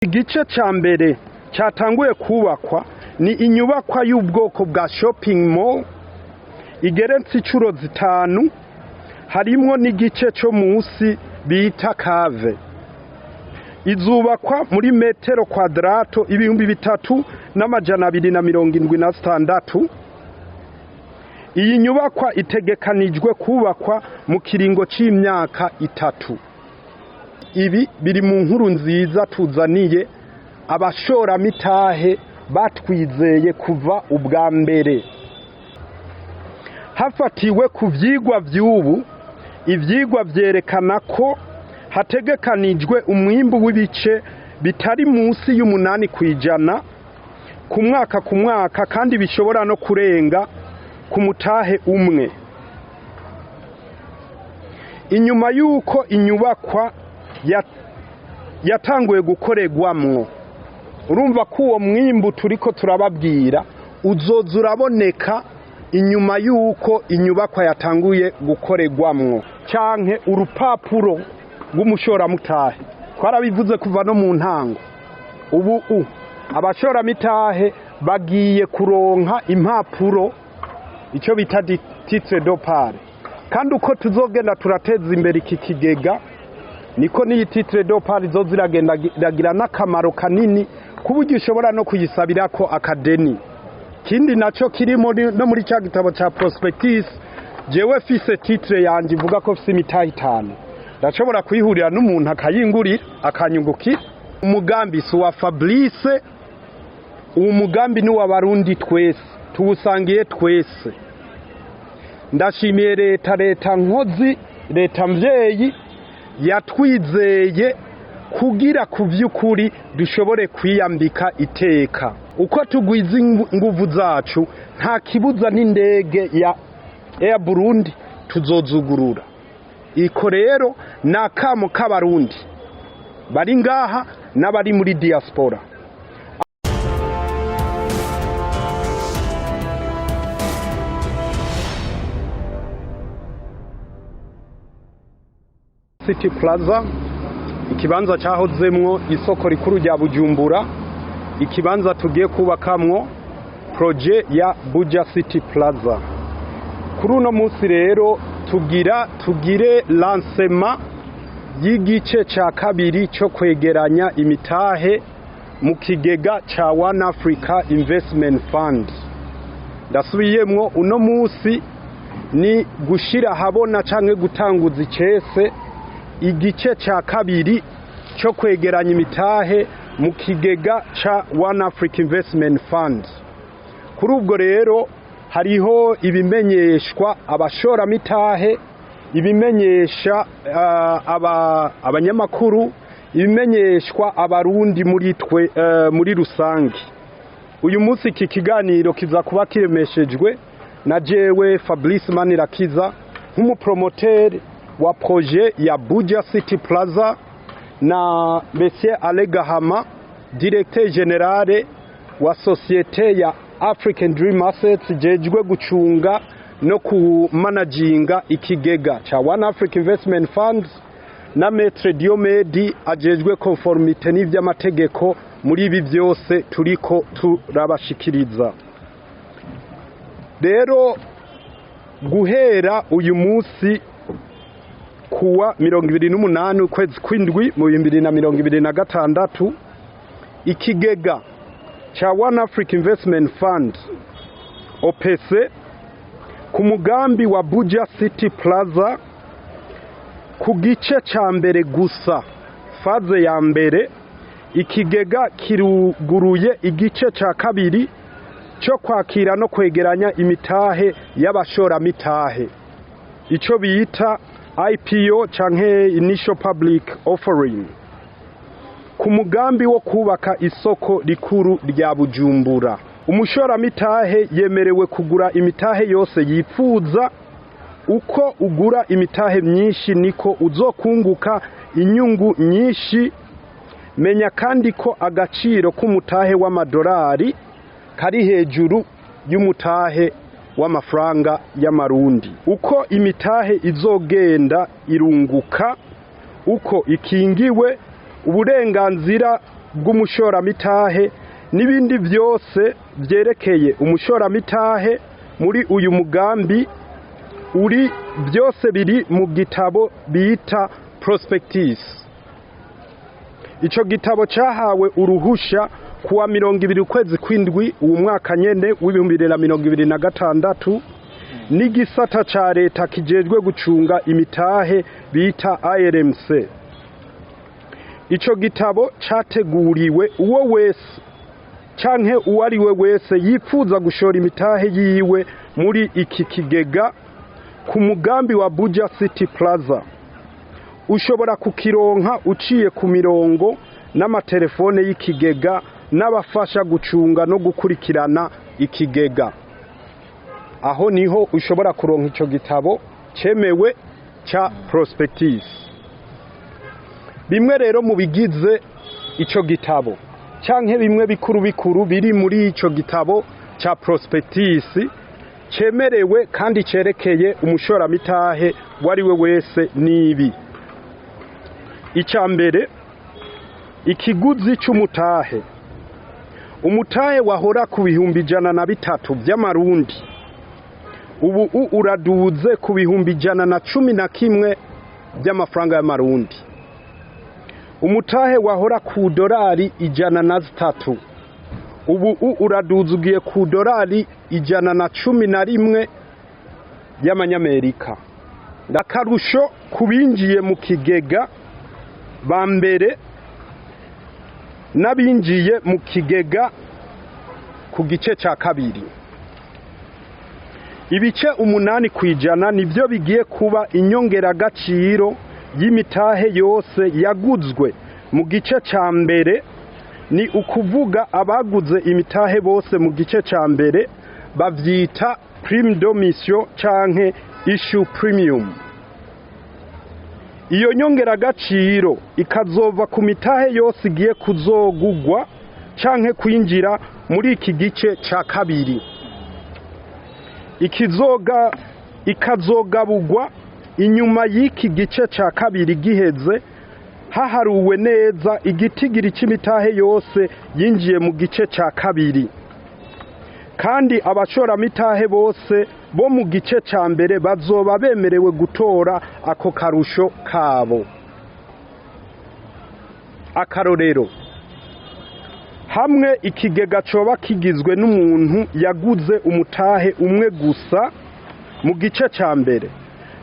Igice ca mbere cyatanguye kubakwa ni inyubakwa y'ubwoko bwa shopping mall igeretse inshuro zitanu, harimwo n'igice cyo munsi bita cave. Izubakwa muri metero kwadrato 3276. Iyi nyubakwa itegekanijwe kubakwa mu kiringo c'imyaka 3. Ibi biri mu nkuru nziza tuzaniye abashoramitahe batwizeye kuva ubwa mbere. Hafatiwe ku vyigwa vy'ubu, ivyigwa vyerekana ko hategekanijwe umwimbu w'ibice bitari munsi y'8% ku mwaka ku mwaka, kandi bishobora no kurenga ku mutahe umwe. Inyuma y'uko inyubakwa yatanguye gukorerwamwo, urumva ko uwo mwimbu turiko turababwira uzoza uraboneka inyuma y'uko inyubakwa yatanguye gukorerwamwo, canke urupapuro rw'umushoramutahe. Twarabivuze kuva no mu ntango. Ubu abashoramitahe bagiye kuronka impapuro, icyo bita titre de part. Kandi uko tuzogenda turateza imbere iki kigega, niko n'iyi titre de part izoza iragenda iragira n'akamaro kanini, ku buryo ushobora no kuyisabirako akadeni. Kindi naco kiri no muri ca gitabo ca prospectus, jewe fise titre yanje ivuga ko fise imitahe 5, ndashobora kuyihurira n'umuntu akayingurira akanyungukira. Umugambi si uwa Fabrice, uwo mugambi ni uw'Abarundi twese, tuwusangiye twese. Ndashimiye leta, leta nkozi, leta mvyeyi yatwizeye kugira ku vy'ukuri dushobore kwiyambika iteka. Uko tugwiza inguvu zacu, nta kibuza n'indege ya Air Burundi tuzozugurura. Iko rero ni akamo k'Abarundi bari ngaha n'abari muri diaspora. City Plaza, ikibanza cahozemwo isoko rikuru rya Bujumbura, ikibanza tugiye kubakamwo projet ya Buja City Plaza. Kuri uno munsi rero tugira tugire lancement y'igice ca kabiri cyo kwegeranya imitahe mu kigega ca One Africa Investment Fund. Ndasubiyemwo, uno munsi ni gushira habona canke gutanguza icese igice ca kabiri cyo kwegeranya imitahe mu kigega ca One Africa Investment Fund. Kuri ubwo rero hariho ibimenyeshwa abashoramitahe, ibimenyesha abanyamakuru, ibimenyeshwa Abarundi muri twe muri rusange. Uyu munsi iki kiganiro kiza kuba kiremeshejwe na jewe Fabrice Manirakiza nk'umupromoteur wa projet ya Buja City Plaza, na Monsieur Ale Gahama, directeur général wa société ya African Dream Assets jejwe gucunga no kumanaginga ikigega ca One Africa Investment Fund, na Maître Diomedi ajejwe conformité n'ivy'amategeko muri ibi byose turiko turabashikiriza. Rero guhera uyu munsi kuwa 28 ukwezi kw'indwi mu 2026, ikigega ca One Africa Investment Fund OPC ku mugambi wa Buja City Plaza, ku gice ca mbere gusa, phase ya mbere, ikigega kiruguruye igice ca kabiri cyo kwakira no kwegeranya imitahe y'abashoramitahe, ico bita IPO canke Initial Public Offering, ku mugambi wo kubaka isoko rikuru rya Bujumbura. Umushoramitahe yemerewe kugura imitahe yose yifuza. Uko ugura imitahe myinshi niko uzokunguka inyungu nyinshi. Menya kandi ko agaciro k'umutahe w'amadolari kari hejuru y'umutahe w'amafaranga y'Amarundi. Uko imitahe izogenda irunguka, uko ikingiwe uburenganzira. bw'umushoramitahe n'ibindi byose byerekeye umushoramitahe muri uyu mugambi uri byose biri mu gitabo bita prospectus. Ico gitabo cyahawe uruhusha kuwa 20 ukwezi kw'indwi uwo mwaka nyene w'2026 n'igisata ca leta kijejwe gucunga imitahe bita ARMC. Ico gitabo categuriwe uwo wese canke uwo ari we wese yifuza gushora imitahe yiwe muri iki kigega ku mugambi wa Buja City Plaza. Ushobora kukironka uciye ku mirongo n'amatelefone y'ikigega n'abafasha gucunga no gukurikirana ikigega. Aho niho ushobora kuronka ico gitabo cemewe ca prospectus. Bimwe rero mu bigize ico gitabo canke bimwe bikuru bikuru biri muri ico gitabo ca prospectus cemerewe kandi cerekeye umushoramitahe wari we wese nibi: Icya mbere, ikiguzi c'umutahe. Umutahe wahora ku 103,000 by'amarundi ubu uraduze ku 111,000 by'amafaranga y'amarundi. Umutahe wahora ku dorari 103 ubu uraduze ugiye ku dorari 111 y'amanyamerika. Akarusho ku binjiye mu kigega ba mbere n'abinjiye mu kigega ku gice cya kabiri, ibice 8% nibyo bigiye kuba inyongeragaciro y'imitahe yose yaguzwe mu gice cya mbere. Ni ukuvuga abaguze imitahe bose mu gice cya mbere bavyita prime d'émission canke issue premium. Iyo nyongeragaciro ikazova ku mitahe yose igiye kuzogugwa canke kwinjira muri iki gice ca kabiri, ikizoga ikazogabugwa inyuma y'iki gice ca kabiri giheze, haharuwe neza igitigiri c'imitahe yose yinjiye mu gice ca kabiri. Kandi abashoramitahe bose bo mu gice ca mbere bazoba bemerewe gutora ako karusho kabo. Akarorero, hamwe ikigega coba kigizwe n'umuntu yaguze umutahe umwe gusa mu gice ca mbere,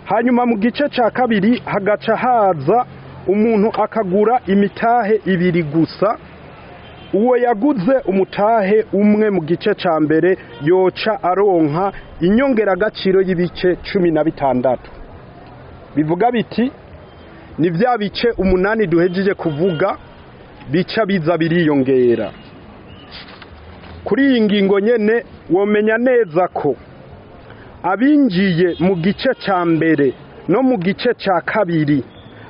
hanyuma mu gice ca kabiri hagaca haza umuntu akagura imitahe ibiri gusa, uwo yaguze umutahe umwe mu gice ca mbere yoca aronka inyongeragaciro y'ibice 16. Bivuga biti ni vya bice 8 duhejeje kuvuga bica biza biriyongera. Kuri iyi ngingo nyene womenya neza ko abinjiye mu gice ca mbere no mu gice ca kabiri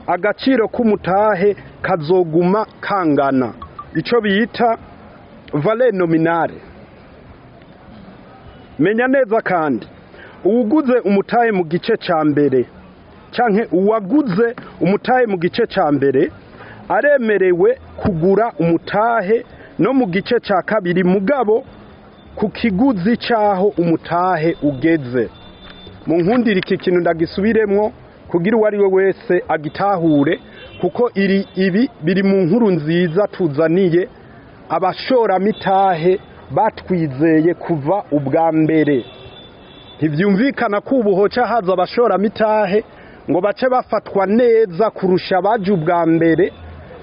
agaciro k'umutahe kazoguma kangana, ico bita valeur nominale. Menya neza kandi uwuguze umutahe mu gice ca mbere canke uwaguze umutahe mu gice ca mbere aremerewe kugura umutahe no mu gice ca kabiri, mugabo ku kiguzi caho umutahe ugeze. Mu nkundira iki kintu ndagisubiremwo kugira uwo ari we wese agitahure, kuko iri ibi biri mu nkuru nziza tuzaniye abashoramitahe batwizeye kuva ubwa mbere. Ntivyumvikana ko ubu hoca haza abashoramitahe ngo bace bafatwa neza kurusha abaje ubwa mbere,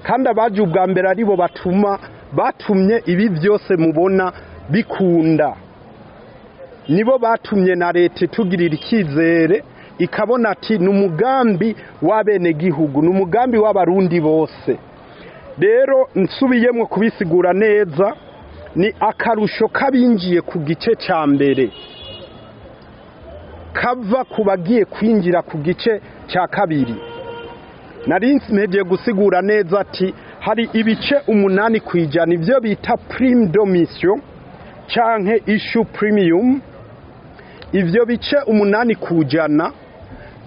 kandi abaje ubwa mbere aribo batuma batumye ibi byose mubona bikunda. Nibo batumye na leta itugirira icyizere ikabona ati ni umugambi w'abenegihugu, ni umugambi w'abarundi bose. Rero nsubiyemwo kubisigura neza, ni akarusho k'abinjiye ku gice ca mbere kava ku bagiye kwinjira ku gice cya kabiri. Nari mpegeye gusigura neza ati hari ibice 8% ibyo bita prime d'émission canke issue premium. Ivyo bice 8%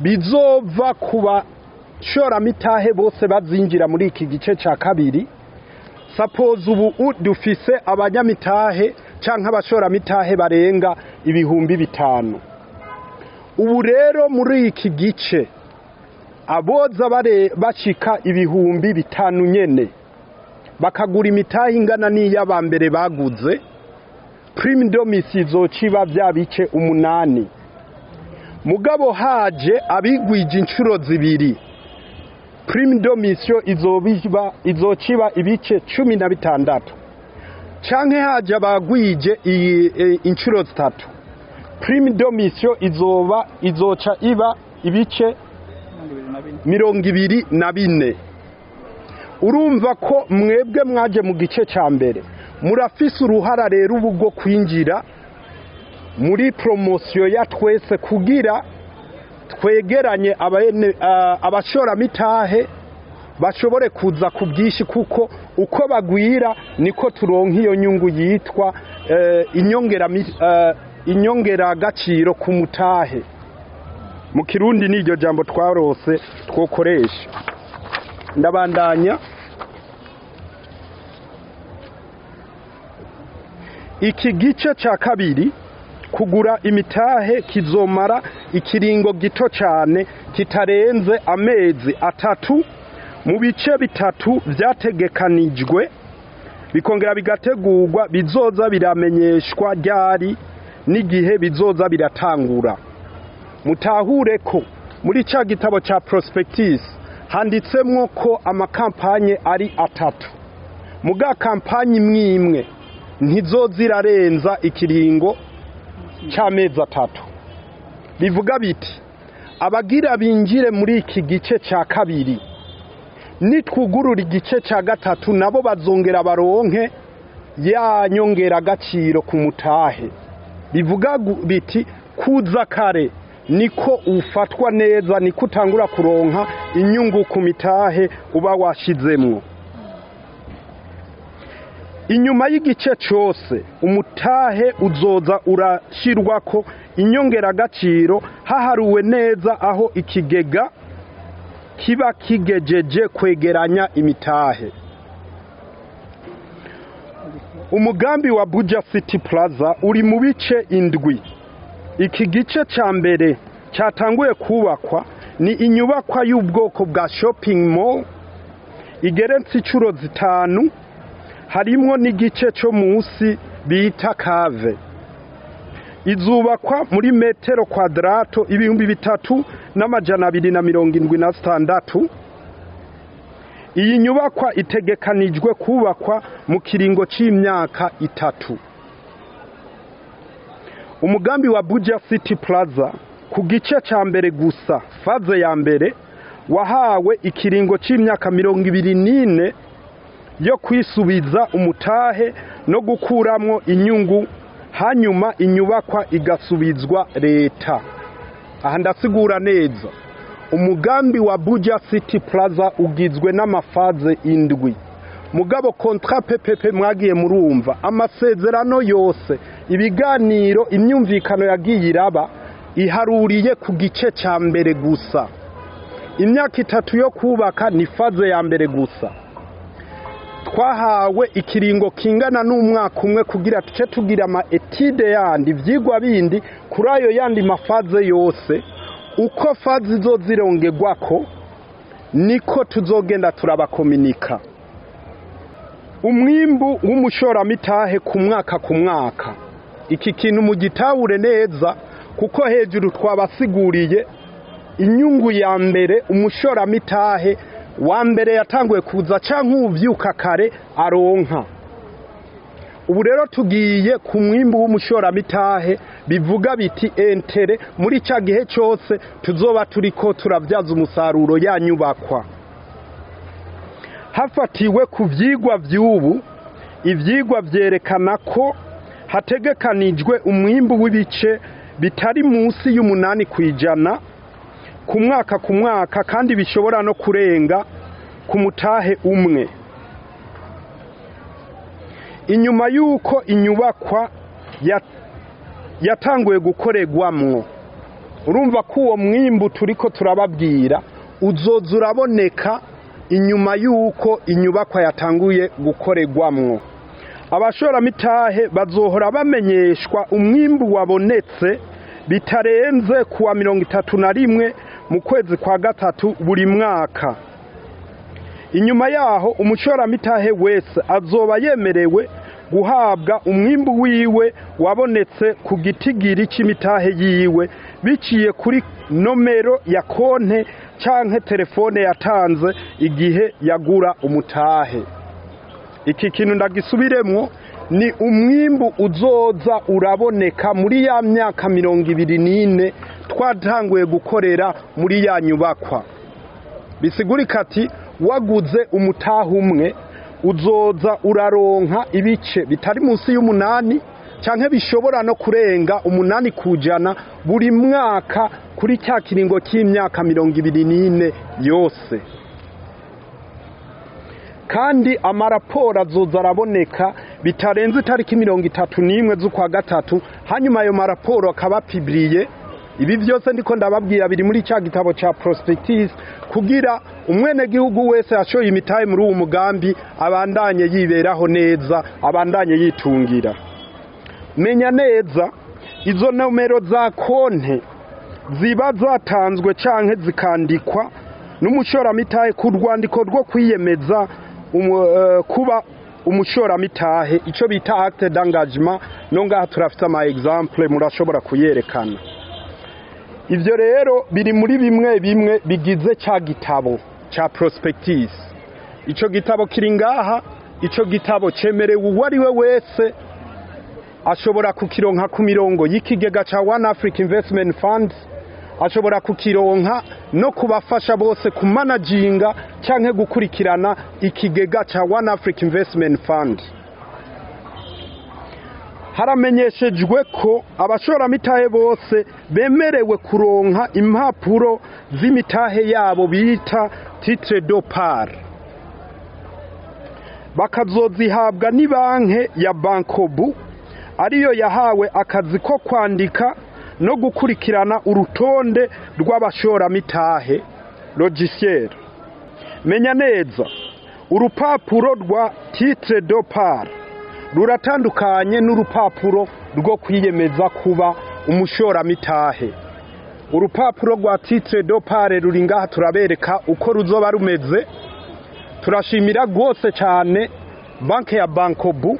bizova ku bashoramitahe bose bazinjira muri iki gice ca kabiri. Suppose ubu dufise abanyamitahe canke abashoramitahe barenga 5000. Ubu rero muri iki gice aboza bashika 5000 nyene bakagura imitahe ingana n'iy'abambere baguze, prime de mission izociba bya bice 8. Mugabo haje abigwije inshuro 2, prime de mission izociba ibice 16. Canke haje abagwije inshuro 3, prime de mission izoca iba ibice 24. Urumva ko mwebwe mwaje mu gice ca mbere murafise uruhara rero ubu bwo kwinjira muri promotion ya twese kugira twegeranye abashoramitahe bashobore kuza ku bwinshi, kuko uko bagwira niko turonka iyo nyungu yitwa inyongeragaciro ku mutahe. Mu Kirundi n'iryo jambo twarose twokoresha. Ndabandanya. Iki gice ca kabiri kugura imitahe kizomara ikiringo gito cyane kitarenze amezi 3 mu bice 3 vyategekanijwe, bikongera bigategurwa, bizoza biramenyeshwa ryari n'igihe bizoza biratangura. Mutahure ko muri ca gitabo ca prospectus handitsemwo ko amakampanye ari 3. Muga kampanye imwe ntizozirarenza ikiringo c'amezi 3. Bivuga biti abagira binjire muri iki gice ca kabiri nitwugurura igice ca gatatu nabo bazongera baronke ya nyongera gaciro ku mutahe. Bivuga biti kuza kare niko ufatwa neza, niko utangura kuronka inyungu ku mitahe uba washizemwo. Inyuma y'igice cyose umutahe uzoza urashirwako inyongeragaciro haharuwe neza aho ikigega kiba kigejeje kwegeranya imitahe. Umugambi wa Buja City Plaza uri mu bice 7. Iki gice ca mbere cyatanguye kubakwa ni inyubakwa y'ubwoko bwa shopping mall igeretse inshuro 5, harimwo n'igice cyo munsi bita cave. Izubakwa muri metero kwadrato 3276. Iyi nyubakwa itegekanijwe kubakwa mu kiringo c'imyaka 3. Umugambi wa Buja City Plaza ku gice ca mbere gusa, faze ya mbere, wahawe ikiringo c'imyaka 24 yo kwisubiza umutahe no gukuramwo inyungu, hanyuma inyubakwa igasubizwa leta. Aha ndasigura neza. Umugambi wa Buja City Plaza ugizwe n'amafaze 7. Mugabo contrat PPP mwagiye murumva amasezerano yose, ibiganiro, imyumvikano yagiye iraba iharuriye ku gice ca mbere gusa. Imyaka 3 yo kubaka ni faze ya mbere gusa. Twahawe ikiringo kingana n'umwaka umwe kugira tuce tugira ama etide yandi, ivyigwa bindi kuri ayo yandi mafaze yose. Uko faze izozirongerwako niko tuzogenda turabakominika. Umwimbu w'umushoramitahe ku mwaka ku mwaka, iki kintu mugitahure neza, kuko hejuru twabasiguriye inyungu ya mbere umushoramitahe wa mbere yatanguye kuza canke uvyuka kare aronka. Ubu rero tugiye ku mwimbu w'umushoramitahe, bivuga biti entere muri ca gihe cyose tuzoba turiko turavyaza umusaruro ya nyubakwa. Hafatiwe ku vyigwa vy'ubu, ivyigwa vyerekana ko hategekanijwe umwimbu w'ibice bitari munsi y'8% ku mwaka ku mwaka, kandi bishobora no kurenga ku mutahe umwe. Inyuma yuko inyubakwa yatanguye gukorerwamwo, urumva ko uwo mwimbu turiko turababwira uzoza uraboneka inyuma y'uko inyubakwa yatanguye gukorerwamwo. Abashoramitahe bazohora bamenyeshwa umwimbu wabonetse bitarenze kuwa 31 mu kwezi kwa gatatu buri mwaka. Inyuma yaho, umushoramitahe wese azoba yemerewe guhabwa umwimbu wiwe wabonetse ku gitigiri c'imitahe yiwe, biciye kuri nomero ya konte canke telefone yatanze igihe yagura umutahe. Iki kintu ndagisubiremwo: ni umwimbu uzoza uraboneka muri ya myaka 24 twatanguye gukorera muri ya nyubakwa. Bisigurika ati waguze umutahe umwe, uzoza uraronka ibice bitari munsi y'umunani canke bishobora no kurenga 8% buri mwaka kuri cya kiringo cy'imyaka 24 yose. Kandi amaraporo azoza araboneka bitarenze itariki 31 z'ukwa gatatu, hanyuma ayo maraporo akaba publié. Ibi byose ndiko ndababwira biri muri cya gitabo cya prospectus, kugira umwenegihugu wese yashoye imitahe muri uwo mugambi abandanye yiberaho neza, abandanye yitungira. Menya neza, izo nomero za konte ziba zatanzwe canke zikandikwa n'umushoramitahe ku rwandiko rwo kwiyemeza kuba umushoramitahe, ico bita acte d'engagement. No ngaha turafite ama exemple, murashobora kuyerekana. Ivyo rero biri muri bimwe bimwe bigize ca gitabo ca prospectus. Ico gitabo kiri ngaha. Ico gitabo cemerewe uwo ari we wese, ashobora kukironka ku mirongo y'ikigega ca One Africa Investment Fund, ashobora kukironka no kubafasha bose kumanaginga canke gukurikirana ikigega ca One Africa Investment Fund. Haramenyeshejwe ko abashoramitahe bose bemerewe kuronka impapuro z'imitahe yabo bita titre de part, bakazozihabwa n'ibanke ya Bancobu, ariyo yahawe akazi ko kwandika no gukurikirana urutonde rw'abashoramitahe, logiciel. Menya neza, urupapuro rwa titre de part ruratandukanye n'urupapuro rwo kwiyemeza kuba umushoramitahe. Urupapuro rwa titre de part ruri ngaha, turabereka uko ruzoba rumeze. Turashimira rwose cyane banke ya Bancobu,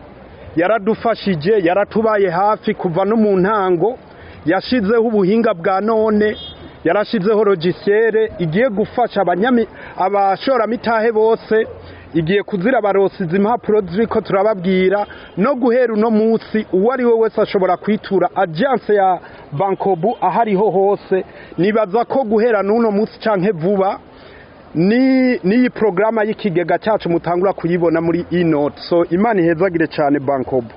yaradufashije, yaratubaye hafi kuva no mu ntango. Yashizeho ubuhinga bwa none, yarashizeho logiciel igiye gufasha abashoramitahe bose, igiye kuzira barosiza impapuro ziriko turababwira. No guhera uno munsi, uwo ari we wese ashobora kwitura agence ya Bancobu aho ariho hose. Nibaza ko guhera n'uno munsi canke vuba ni n'iyi porogaramu y'ikigega cyacu mutangura kuyibona muri e-note. So Imana ihezagire cyane Bancobu.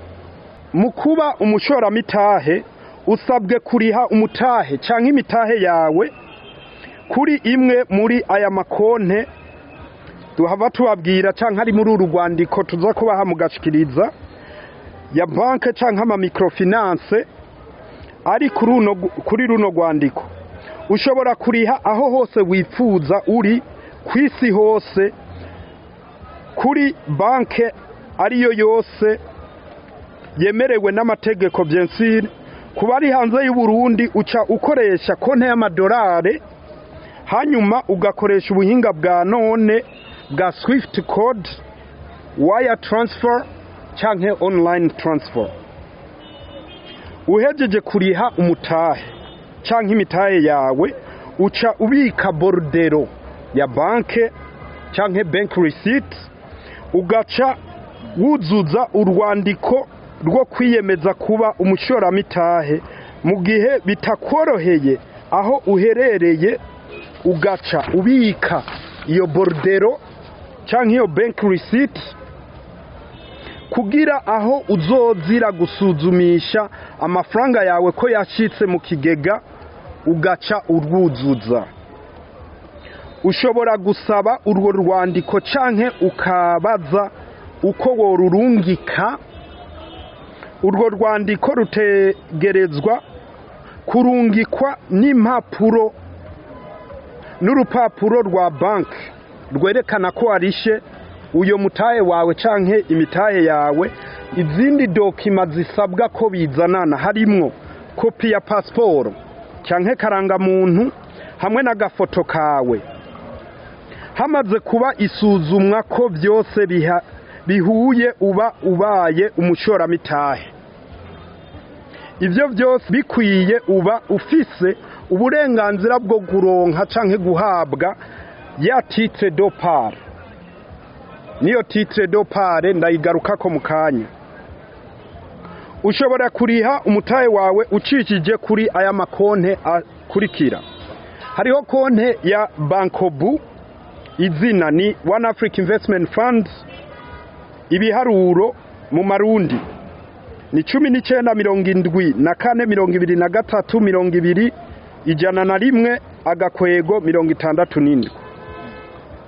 Mu kuba umushoramitahe, usabwe kuriha umutahe canke imitahe yawe kuri imwe muri aya makonte duhava tubabwira canke ari muri uru rwandiko tuza kubaha mugashikiriza, ya banke canke ama microfinance ari kuri runo rwandiko. Ushobora kuriha aho hose wifuza uri kw'isi hose, kuri banke ariyo yose yemerewe n'amategeko, bien sûr. Kuba ari hanze y'u Burundi, uca ukoresha konte y'amadolari, hanyuma ugakoresha ubuhinga bwa none bwa Swift code, wire transfer canke online transfer. Uhejeje kuriha umutahe canke imitahe yawe, uca ubika bordereau ya banke canke bank receipt, ugaca wuzuza urwandiko rwo kwiyemeza kuba umushoramitahe. Mu gihe bitakworoheye aho uherereye, ugaca ubika iyo bordereau canke iyo bank receipt kugira aho uzozira gusuzumisha amafaranga yawe ko yashitse mu kigega, ugaca urwuzuza. Ushobora gusaba urwo rwandiko canke ukabaza uko worurungika. Urwo rwandiko rutegerezwa kurungikwa n'impapuro n'urupapuro rwa banki. rwerekana ko warishe uyo mutahe wawe canke imitahe yawe. Izindi documents zisabwa ko bizanana harimwo kopi ya pasiporo canke karangamuntu hamwe n'agafoto kawe. Hamaze kuba isuzumwa ko byose bihuye, uba ubaye umushoramitahe. Ivyo byose bikwiye, uba ufise uburenganzira bwo kuronka canke guhabwa ya titre de part. Niyo titre de part ndayigarukako mu kanya. Ushobora kuriha umutahe wawe ucishije kuri aya makonte akurikira. Hariho konte ya Bancobu, izina ni One Africa Investment Fund, ibiharuro mu marundi ni 1974 23 20 101-67.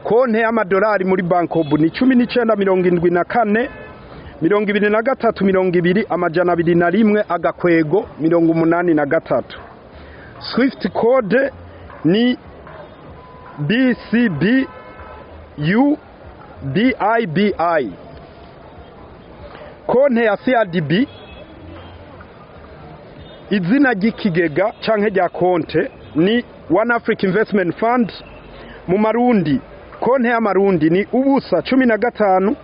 Konte y'amadolari muri Bancobu ni 1974 23 20 201-83. Swift code ni BCB U BIBI. Konte ya CRDB, izina ry'ikigega canke rya konte ni One Africa Investment Fund, mu marundi, konte y'amarundi ni 0 15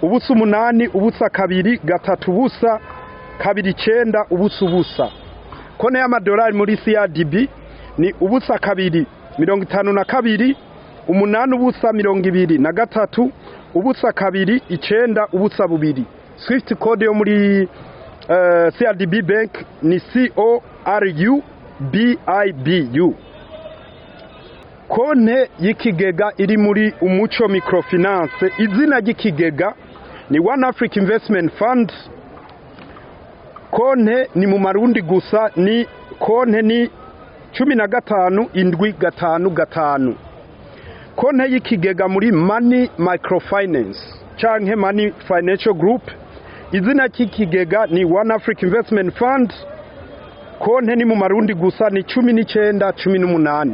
0 8 2 3 0 2 9 0 0. Konte y'amadolari muri CRDB ni 0 2 52 8 0 23 9 0 2 02. Swift code yo muri CRDB Bank ni CORU BIBU. Konte y'ikigega iri muri Umuco Microfinance, izina ry'ikigega ni One Africa Investment Fund, konte ni mu marundi gusa, ni konte ni 15 7 5 5. Konte y'ikigega muri Money Microfinance canke Money Financial Group, izina ry'ikigega ni One Africa Investment Fund, konte ni mu marundi gusa, ni 19 18.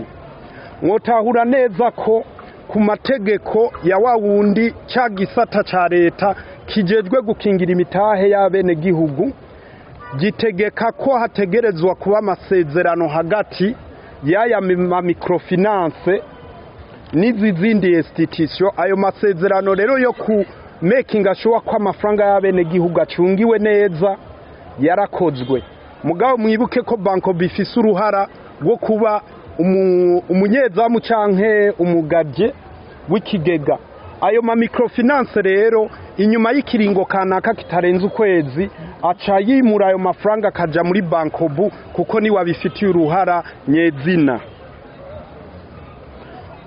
Mwotahura neza ko ku mategeko ya wa wundi ca gisata ca leta kijejwe gukingira imitahe y'abenegihugu, gitegeka ko hategerezwa kuba amasezerano hagati y'aya ma microfinance n'izi zindi institution. Ayo masezerano rero yo ku making sure ko amafaranga y'abenegihugu acungiwe neza yarakozwe. Mugabo mwibuke ko Bancobu ifise uruhara rwo kuba umunyezamu canke umugadje w'ikigega. Ayo ma microfinance rero, inyuma y'ikiringo kanaka kitarenze ukwezi, aca yimura ayo mafaranga akaja muri Bancobu, kuko niwe abifitiye uruhara nyezina.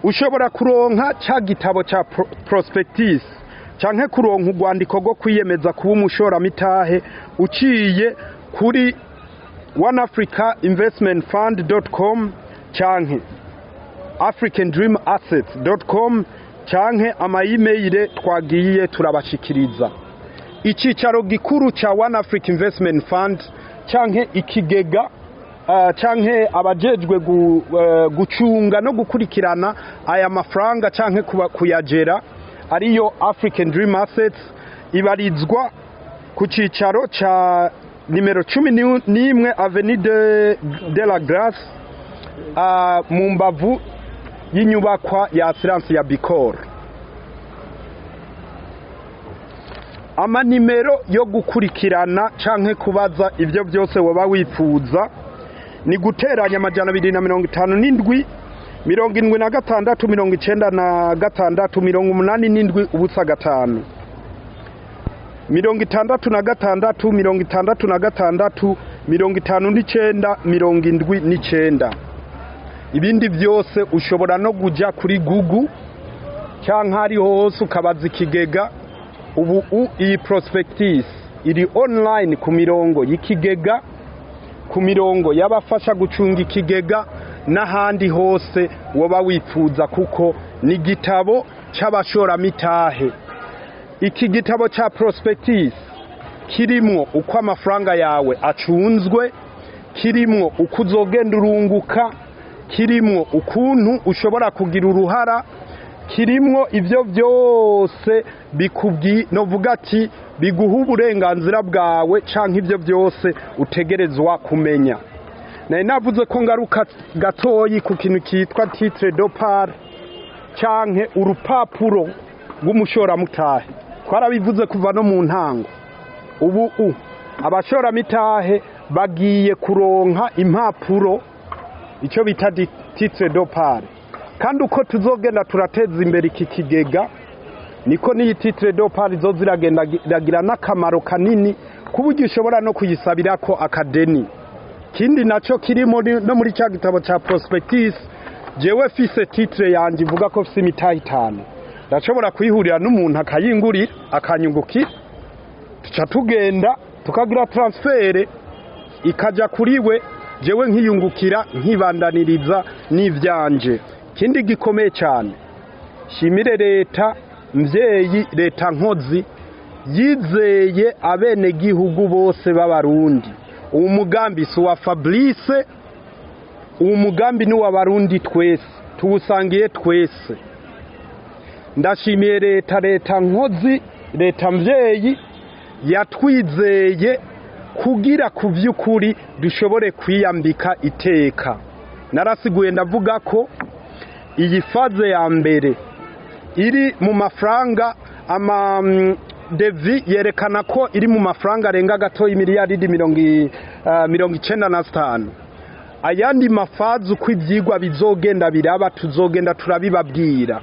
Ushobora kuronka ca gitabo ca prospectus canke kuronka urwandiko rwo kwiyemeza kuba umushoramitahe uciye kuri oneafricainvestmentfund.com canke africandreamassets.com canke ama email twagiye turabashikiriza. Icicaro gikuru ca One Africa Investment Fund canke ikigega canke abajejwe gucunga no gukurikirana aya mafaranga canke kuyagera, ariyo African Dream Assets, ibarizwa ku cicaro ca nimero 11 Avenue de la Grace, mu mbavu y'inyubakwa ya assurance ya Bicor. Amanimero yo gukurikirana canke kubaza ivyo byose woba wifuza ni guteranya 257 76 87 05 66 66 59 79. Ibindi byose ushobora no kuja kuri Google canke hariho hose ukabaza ikigega. Ubu iyi prospectus iri online ku mirongo y'ikigega, ku mirongo y'abafasha gucunga ikigega n'ahandi hose woba wifuza, kuko ni igitabo c'abashoramitahe. Iki gitabo ca prospectus kirimwo uko amafaranga yawe acunzwe, kirimwo uko uzogenda urunguka, kirimwo ukuntu ushobora kugira uruhara. Kirimwo ivyo byose bikubwi, novuga ati biguha uburenganzira bwawe canke ivyo byose utegerezwa kumenya. Nari navuze ko ngaruka gatoyi ku kintu kitwa titre de part canke urupapuro rw'umushoramutahe. Twarabivuze kuva no mu ntango. Ubu abashoramitahe bagiye kuronka impapuro, icyo bita titre de part. Kandi uko tuzogenda turateza imbere iki kigega, niko n'iyi titre de part izoza iragenda iragira n'akamaro kanini, ku buryo ushobora no kuyisabirako akadeni. Kindi naco kiri no muri cya gitabo ca prospectus, jewe fise titre yanje ivuga ko fise imitahe 5, ndashobora kuyihurira n'umuntu akayingurira, akanyungukira, tuca tugenda tukagira transfert, ikaja kuri we, jewe nkiyungukira, nkibandaniriza n'ivyanje. Kindi gikomeye cyane, shimire leta mvyeyi, leta nkozi yizeye abenegihugu bose b'Abarundi. Uwo mugambi si uwa Fabrice, uwo mugambi ni uw'Abarundi twese, tuwusangiye twese. Ndashimiye leta, leta nkozi, leta mvyeyi yatwizeye kugira ku vy'ukuri dushobore kwiyambika iteka. Narasiguye ndavuga ko iyi phase ya mbere iri mu mafaranga ama devis yerekana ko iri mu mafaranga arenga gato imiliyaridi 95. Ayandi ma phases, uko ivyigwa bizogenda biraba, tuzogenda turabibabwira.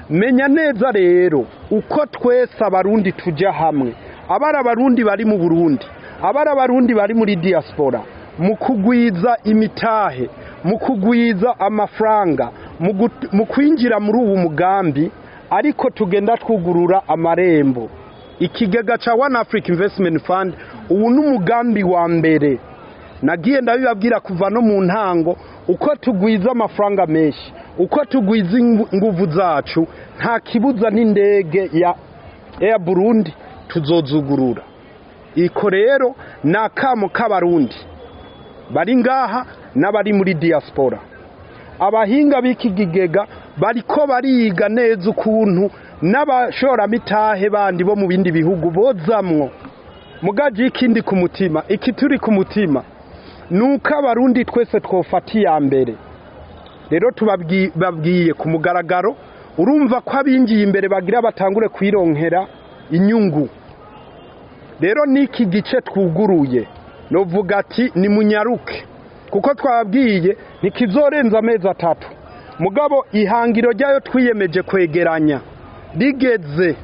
Menya neza rero uko twese Abarundi tuja hamwe, abari Abarundi bari mu Burundi, abari Abarundi bari muri diaspora, mu kugwiza imitahe, mu kugwiza amafaranga, mu kwinjira muri uwu mugambi. Ariko tugenda twugurura amarembo. Ikigega ca One Africa Investment Fund, ubu n'umugambi wa mbere. Nagiye ndabibabwira kuva no mu ntango, uko tugwiza amafaranga menshi, uko tugwiza inguvu zacu, nta kibuza n'indege ya Air Burundi tuzozugurura. Iko rero ni akamo k'Abarundi bari ngaha n'abari muri diaspora. Abahinga b'iki kigega bariko bariga neza ukuntu n'abashoramitahe bandi bo mu bindi bihugu bozamwo. Mugaji ikindi ku mutima, iki turi ku mutima, nuko Abarundi twese twofata iya mbere. Rero tubabwiye ku mugaragaro, urumva ko abinjiye imbere bagira batangure kwironkera inyungu. Rero n'iki gice twuguruye, novuga ati nimunyaruke, kuko twababwiye ntikizorenza amezi 3. Mugabo ihangiro ryayo twiyemeje kwegeranya rigeze,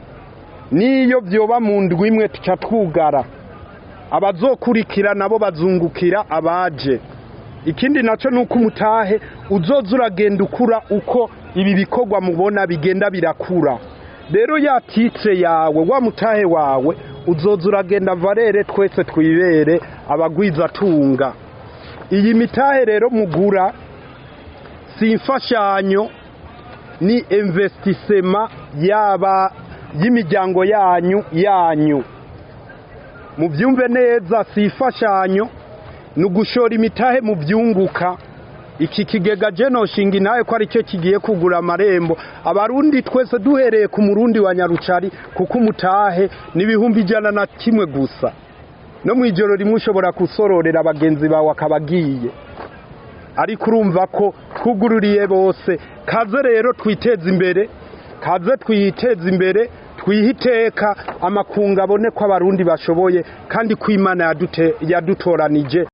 niyo vyoba mu ndwi imwe tuca twugara. Abazokurikira nabo bazungukira abaje. Ikindi naco nuko umutahe uzoza uragenda ukura uko ibi bikorwa mubona bigenda birakura. Rero ya titre yawe, wa mutahe wawe, uzoza uragenda valeur, twese twibere abagwizatunga. Iyi mitahe rero mugura si imfashanyo, ni investissement yaba y'imiryango yanyu. Muvyumve neza, si imfashanyo, ni ugushora imitahe mu vyunguka. Iki kigega je noshinga nawe ko aricyo kigiye kugura amarembo Abarundi twese, duhereye ku Murundi wa Nyarucari, kuko umutahe ni 101,000 gusa. No mwijoro rimwe ushobora gusororera abagenzi bawe akabagiye. Ariko urumva ko twugururiye bose. Kaze rero twiteze imbere, kaze twiteze imbere, twihe iteka, amakungu abone ko Abarundi bashoboye kandi ko Imana yadutoranije.